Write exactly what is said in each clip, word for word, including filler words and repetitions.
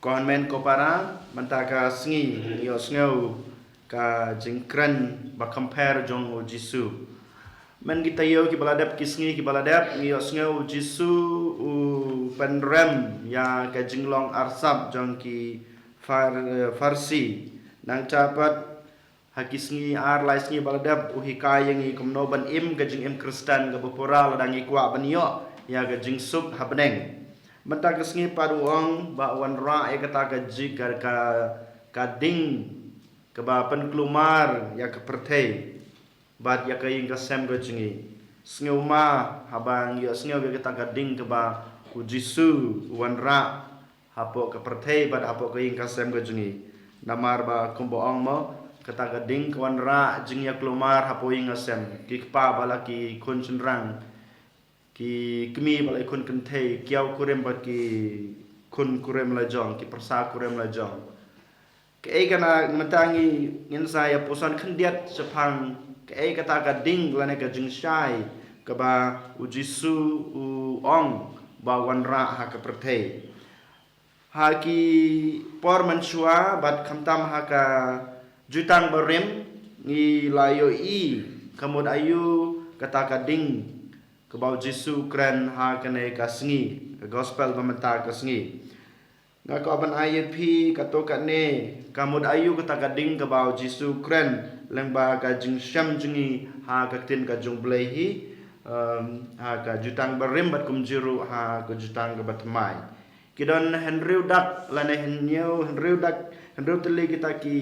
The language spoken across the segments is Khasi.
Ko hynmen ko para, mynta ka sngi ngi ïohsngew ka jingkren ba kham pher jong u Jisu. Mynta ki taïew kiba la dep, ki sngi kiba la dep, ngi ïohsngew u Jisu u pynrem ïa ka jinglong arsap jong ki Phar-, eh, Pharisi. Nangta pat ha ki sngi ar lai sngi ba la dep, u hikai ïa ngi kumno ban im ka jingim Khristan kaba pura lada ngi kwah ban ïoh ïa ka jingsuk ha bneng. Mynta ka sngi pat u ong ba u wanrah ïa kata ka ji-, ka, ka, ka ding kaba pynkulmar ïa ka pyrthei bad ïa ka ïing ka sem ka jong ngi. Sngewma haba ngi ïohsngew ïa kata ka ding kaba u Jisu u wanrah hapoh ka pyrthei bad hapoh ka ïing ka sem ka jong ngi. Namar ba kumba ong mo, kata ka ding ka wanrah jingïakulmar hapoh ïing ka sem. Ki kpa bad la ki khun shynrang, ki kmie bad la ki khun kynthei, ki ïew kurim bad ki khun kurim lajong, ki pyrsa kurim lajong. Kaei kane mynta ngi, ngin sa ïa puson khyndiat shaphang kaei kata ka ding lane ka jingshai kaba u Jisu u ong ba wanrah ha ka pyrthei. Ha ki por mynshuwa bad khamtam ha ka Jutang Barim ngi la ïohi ka mut aïu kata ka ding kaba u Jisu u kren ha kane ka sngi, ka gospel ba mynta ka sngi. Nga kwah ban ai ïa phi kato kane, ka mut aïu kata ka ding kaba u Jisu u kren lyngba ka jingshem jong ngi ha ka ktien ka jong U Blei hi, em, ha ka Jutang Barim bad kumjuh ruh ha ka Jutang kaba thymmai. Ki don hynriew dak lane hynñiew, hynriew dak, hynriew tylli kita ki,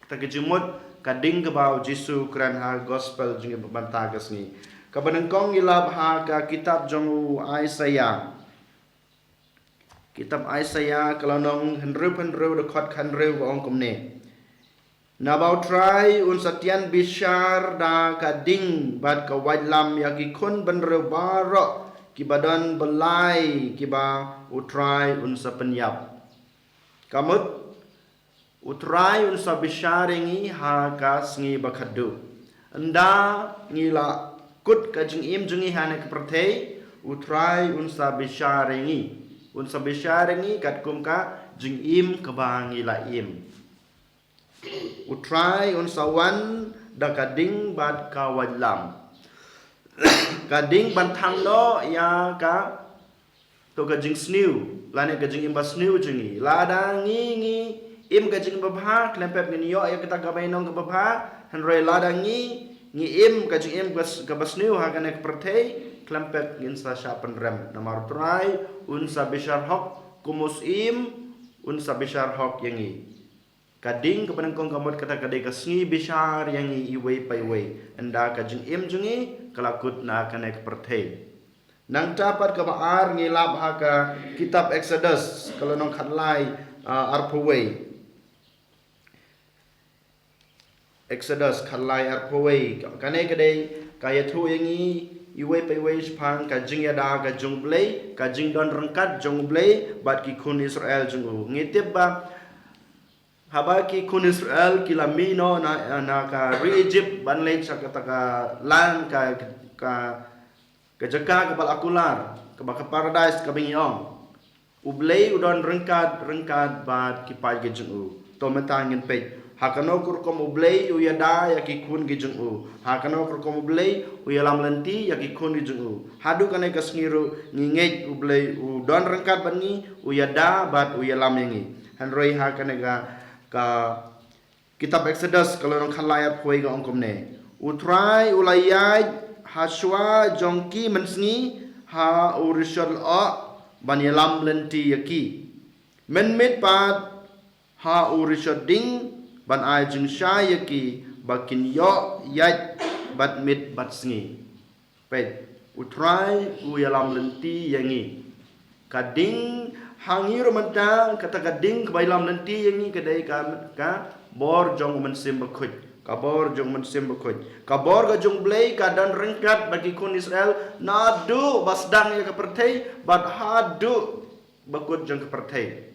kita ki jingmut ka ding kaba u Jisu u kren ha gospel jong ngi ba mynta ka sngi. Kaba nyngkong ngi lap ha ka kitab jong u Isaiah. Kitab Isaiah ka lynnong hynriew hynriew dkhot hynriew ka ong kumne. Naba U Trai un sa tian bishar da ka ding bad ka waitlam ïa ki khun bynriew baroh kiba don byllai kiba U Trai un sa pynïap. Ka mut, U Trai un sa bishar ïa ngi ha ka sngi ba khatduh. Ynda ngi la kut ka jingim jong ngi ha kane ka pyrthei, U Trai un sa bishar ïa ngi. Un sa bishar ïa ngi katkum ka jingim kaba ngi la im. U Trai un sa wan da ka ding bad ka waitlam. Ka ding ban thang noh ïa ka to ka jingsniew, lane ka jingim ba sniew jong ngi. Lada ngi, ngi im ka jingim babha, khlem pep ngin ïoh ïa kata ka bainong kaba bha, hynrei lada ngi, ngi im ka jingim kaba s-, kaba sniew ha kane ka pyrthei, khlem pep ngin sa shah pynrem. Namar U Trai un sa bishar hok, kum u syiem un sa bishar hok ïa ngi. Ka ding kaba nyngkong ka mut kata ka dei ka sngi bishar ïa ngi iwei pa iwei. Ynda ka jingim jong ngi ka la kut na kane ka pyrthei. Nangta pat kaba ar ngi lap ha ka kitab Exodus, ka lynnong khatlai, ah, arphew wei. Exodus khatlai arphew wei. Kane ka dei ka ïathuh ïa ngi iwei pa iwei shaphang ka jingïada ka jong U Blei, ka jingdon ryngkat jong U Blei bad ki khun Israel jong u. Ngi tip ba haba ki khun Israel ki la mih noh na, na ka ri Egypt ban leit sha kata ka land ka, ka, ka jaka kaba la kular, kaba ka paradise kaba ngi ong. U Blei u don ryngkat, ryngkat bad ki paid ki jong u. To mynta ngin peit. Ha kano ka rukom U Blei u ïada ïa ki khun ki jong u. Ha kano ka rukom U Blei u ïalam lynti ïa ki khun ki jong u. Haduh kane ka sngi ruh ngi ngeit U Blei u don ryngkat bad ngi, u ïada bad u ïalam ïa ngi. Hynrei ha kane ka, ka kitab Exodus ka lynnong khatlai arphew wei ka ong kumne. U Trai u la ïaid ha shuwa jong ki mynsngi ha u rishot lyoh ban ïalam lynti ïa ki. Mynmiet pat ha u rishot ding ban ai jingshai ïa ki ba kin ïoh ïaid bad miet bad sngi. Peit, U Trai u ïalam lynti ïa ngi. Ka ding ha ngi ruh mynta, kata ka ding kaba ïalam lynti ïa ngi ka dei ka, ka bor jong U Mynsiem Bakhuid. Ka bor jong U Mynsiem Bakhuid. Ka bor ka jong U Blei ka don ryngkat bad ki khun Israel naduh ba sdang ïa ka pyrthei bad haduh ba kut jong ka pyrthei.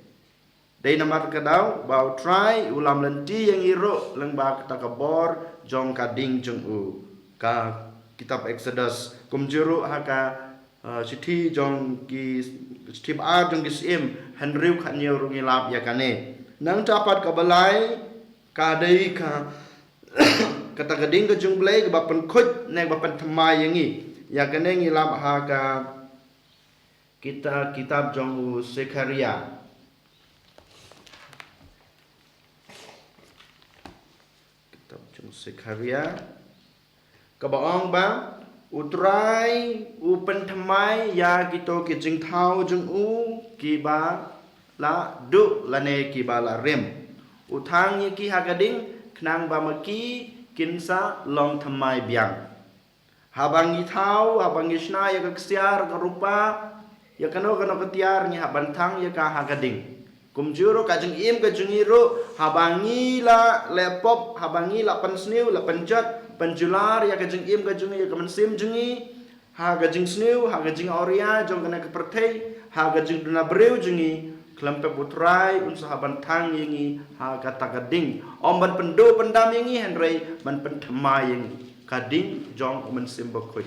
Dei namar kata ka daw ba U Trai u lam lynti ïa ngi ruh lyngba kata ka bor jong ka ding jong u. Ka kitab Exodus, kumjuh ruh ha ka Ah, shithi jong ki, shithi ba ar jong ki Syiem, hynriew khathynñiew ruh ngi lap ïa kane. Nangta pat kaba lai, ka dei ka, kata ka ding ka jong U Blei kaba pynkhuid ne kaba pynthymmai ïa ngi. Ïa kane ngi lap ha ka kita-, kitab jong u Sekharia. Kitab jong u Sekharia. Kaba ong ba, U Trai u pynthymmai ïa kito ki jingthaw jong u kiba la duh lane kiba la rim. U thang ïa ki ha ka ding, khnang ba ma ki kin sa long thymmai biang. Haba ngi thaw, haba ngi shna ïa ka ksiar, ka rupa, ïa kano kano ka tiar, ngi hap ban thang ïa ka ha ka ding. Kumjuh ruh ka jingim ka jong ngi ruh, haba ngi la leh pop, haba ngi la pynsniew, la pynjot, pynjular ïa ka jingim ka jong ngi, ïa ka mynsiem jong ngi, ha ka jingsniew, ha ka jingawria jong kane ka pyrthei, ha ka jingduna briew jong ngi, khlem pep U Trai un sa hap ban thang ïa ngi ha kata ka ding. Ym ban pynduh pyndam ïa ngi, hynrei ban pynthymmai ïa ngi. Ka ding jong u Mynsiem Bakhuid.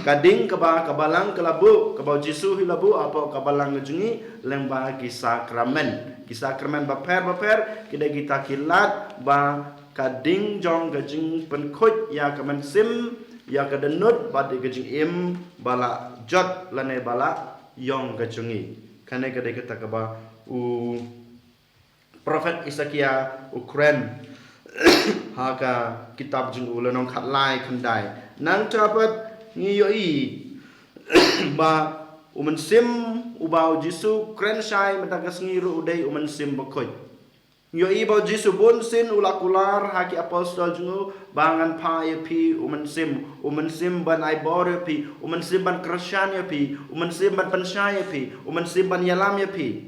Ka ding kaba, ka balang ka la buh, kaba U Jisu hi la buh hapoh ka balang ka jong ngi lyngba ki sakramen. Ki sakramen bapher bapher, ki dei kita ki lad ba ka ding jong ka jingpynkhuid ïa ka mynsiem, ïa ka dohnud bad ïa ka jingim ba la jot lane ba la ïong ka jong ngi. Kane ka dei kata kaba u Prophet Isakia u kren ha ka kitab jong u, lynnong khatlai khyndai. Nangta pat ngi ïohi ba u mynsiem uba U Jisu kren shai mynta ka sngi ruh u dei u Mynsiem Bakhuid. Ngi ïohi ba U Jisu bun sien u la kular ha ki apostol jong u ba ngan phah ïa phi u mynsiem, u mynsiem ban ai bor ïa phi, u mynsiem ban kyrshan ïa phi, u mynsiem ban pynshai ïa phi, u mynsiem ban ïalam ïa phi.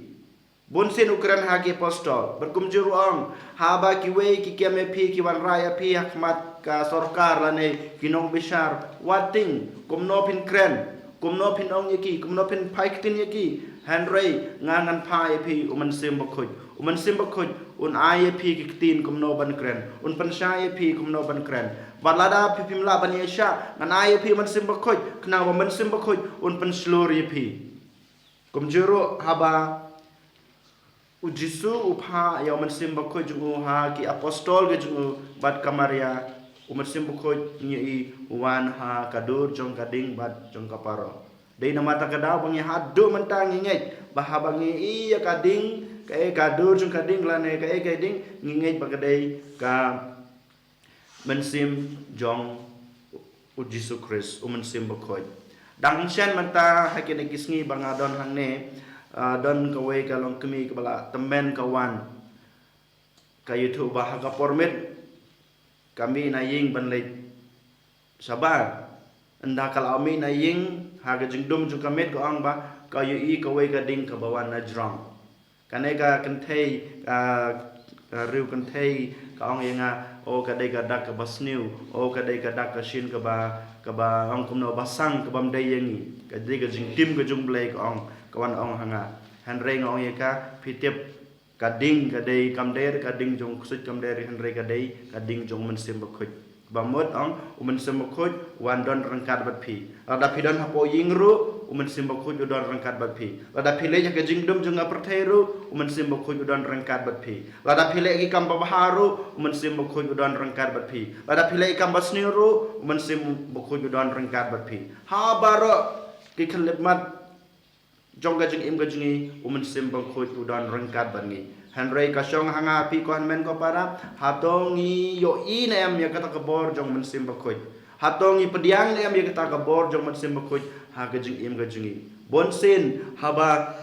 Bun sien u kren ha ki apostol, bad kumjuh ruh u ong, haba kiwei ki kem ïa phi, ki wanrah ïa phi ha khmat ka sorkar lane ki nongbishar, wat tieng, kumno phin kren, kumno phin ong ïa ki, kumno phin phai ktien ïa ki, hynrei nga ngan phah ïa phi u Mynsiem Bakhuid. U Mynsiem Bakhuid un ai ïa phi ki ktien kumno ban kren, un pynshai ïa phi kumno ban kren. Bad lada phi phim lah ban ïaishah, ngan ai ïa phi u Mynsiem Bakhuid, khnang ba u Mynsiem Bakhuid un pynshlur ïa phi. Kumjuh ruh haba U Jisu u phah ïa u Mynsiem Bakhuid jong u ha ki apostol ki jong u bad ka Maria, u Mynsiem Bakhuid ngi ïohi u wan ha ka dur jong ka ding bad jong ka paralok. Dei namar kata ka daw ba ngi haduh mynta ngi ngeit ba haba ngi ïohi ïa ka ding, kaei ka dur jong ka ding lane kaei ka ding, ngi ngeit ba ka dei ka mynsiem jong U Jisu Khrist, u Mynsiem Bakhuid. Dang shen mynta ha kine ki sngi ba nga don hangne, ah, don kawei ka longkmie kaba la tymmen ka wan. Ka ïathuh ba ha ka por miet ka mih na ïing ban leit shabar. Ynda ka la mih na ïing, ha ka jingdum jong ka miet ka ong ba ka ïohi kawei ka ding kaba wan na jrong. Kane ka kynthei, ah, ah, riew kynthei ka ong ïa nga, o ka dei ka dak kaba sniew, o ka dei ka dak ka shin kaba, kaba ong kumno, ba sang, kaba ym dei ïa ngi. Ka dei ka jingtim ka jong U Blei, ka ong, ka wan ong ha nga. Hynrei nga ong ïa ka, phi tip, ka ding ka dei, kam dei ka ding jong u ksuid, kam dei, hynrei ka dei ka ding jong u Mynsiem Bakhuid. Ba mut ong, u Mynsiem Bakhuid u wan don ryngkat bad phi. Lada phi don hapoh ïing ruh, u Mynsiem Bakhuid u don ryngkat bad phi. Lada phi leit ha ka jingdum jong ka pyrthei ruh, u Mynsiem Bakhuid u don ryngkat bad phi. Lada phi leh ki kam babha ruh, u Mynsiem Bakhuid u don ryngkat bad phi. Lada phi leh ki kam basniew ruh, u Mynsiem Bakhuid u don ryngkat bad phi. Ha baroh ki khyllipmat jong ka jingim ka jong ngi, u Mynsiem Bakhuid u don ryngkat bad ngi. Hynrei ka shong ha nga ha phi ko hynmen ko para, hato ngi ïohi ne em ïa kata ka bor jong u Mynsiem Bakhuid? Hato ngi pdiang ne em ïa kata ka bor jong u Mynsiem Bakhuid ha ka jingim ka jong ngi? Bun sien haba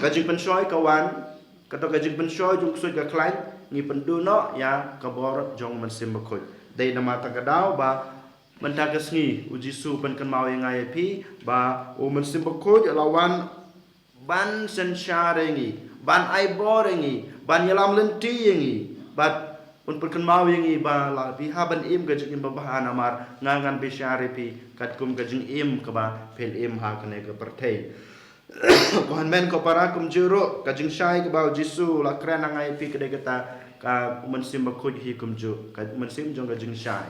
ka jingpynshoi ka wan, kata ka jingpynshoi jong u ksuid ka khlaiñ, ngi pynduh noh ïa ka bor jong u Mynsiem Bakhuid. Dei namar kata ka daw ba mynta ka sngi, u Jisu u pynkynmaw ïa nga ïa phi ba u Mynsiem Bakhuid u la wan ban synshar ïa ngi, ban ai bor ïa ngi, ban ïalam lynti ïa ngi, bad un pynkynmaw ïa ngi ba lada phi hap ban im ka jingim babha namar nga ngan bishar ïa phi katkum ka jingim kaba phi la im ha kane ka pyrthei. Ko hynmen ko para, kumjuh ruh ka jingshai kaba u Jisu u la kren ha nga ïa phi ka dei kata, ka u Mynsiem Bakhuid hi kumjuh, ka mynsiem jong ka jingshai.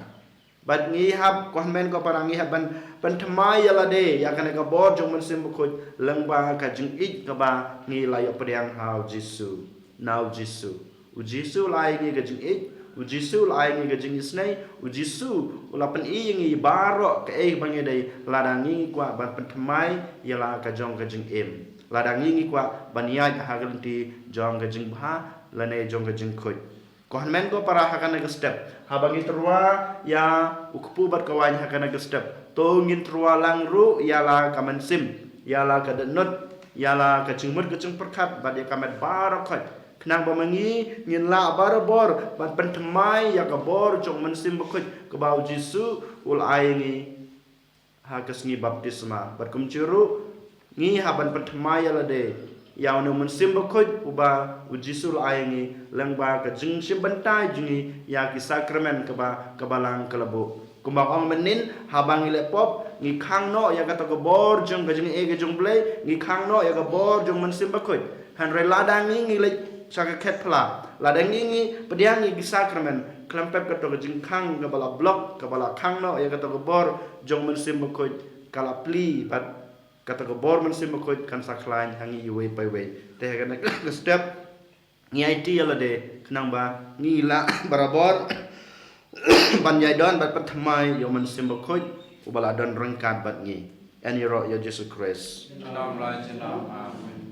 Bad ngi hap, ko hynmen ko para, ngi hap ban pynthymmai ïa lade ïa kane ka bor jong u Mynsiem Bakhuid lyngba ka jingïeit kaba ngi la ïoh pdiang ha u Jisu, na u Jisu. U Jisu u la ai ïa ngi ka jingïeit, u Jisu u la ai ïa ngi ka jingisynei, u Jisu u la pyni ïa ngi baroh kaei ba ngi dei, lada ngi kwah ban pynthymmai ïa la ka jong ka jingim, lada ngi ngi kwah ban ïaid ha ka lynti jong ka jingbha lane jong ka jingkhuid. Ko hynmen ko para, ha kane ka step, haba ngi tyrwa ïa u kpu bad ka waiñ ha kane ka step, to ngin tyrwa lang ruh ïa la ka mynsiem, ïa la ka dohnud, ïa la ka jingmut ka jingpyrkhat bad ïa ka met baroh khoit, khnang ba ma ngi ngin lah barabor ban pynthymmai ïa ka bor jong u Mynsiem Bakhuid kaba u Jisu u la ai ïa ngi ha ka sngi baptisma. Bad kumjuh ruh ngi hap ban pynthymmai ïa lade ïa une u Mynsiem Bakhuid uba u Jisu u la ai ïa ngi lyngba ka jingshim bynta jong ngi ïa ki sakramen kaba, ka Balang ka la buh. Kumba ong mynnin, haba ngi leh pop, ngi khang noh ïa kata ka bor jong ka jingaiei ka jong U Blei, ngi khang noh ïa ka bor jong u Mynsiem Bakhuid. Hynrei lada ngi ngi leit sha ka khet phla, lada ngi ngi pdiang ïa ki sakramen, khlem pep kata ka jingkhang kaba la block, kaba la khang noh ïa kata ka bor jong u Mynsiem Bakhuid ka la plie, bad kata ka bor Mynsiem Bakhuid kan sa khlaiñ ha ngi iwei pa iwei. Te ha kane ka step ngi aiti ïa lade khnang ba ngi lah barabor ban ïai don bad pynthymmai ïa u Mynsiem Bakhuid uba la don ryngkat bad ngi. Yn ïaroh ïa u Jisu Khrist. Junom la junom. Amen.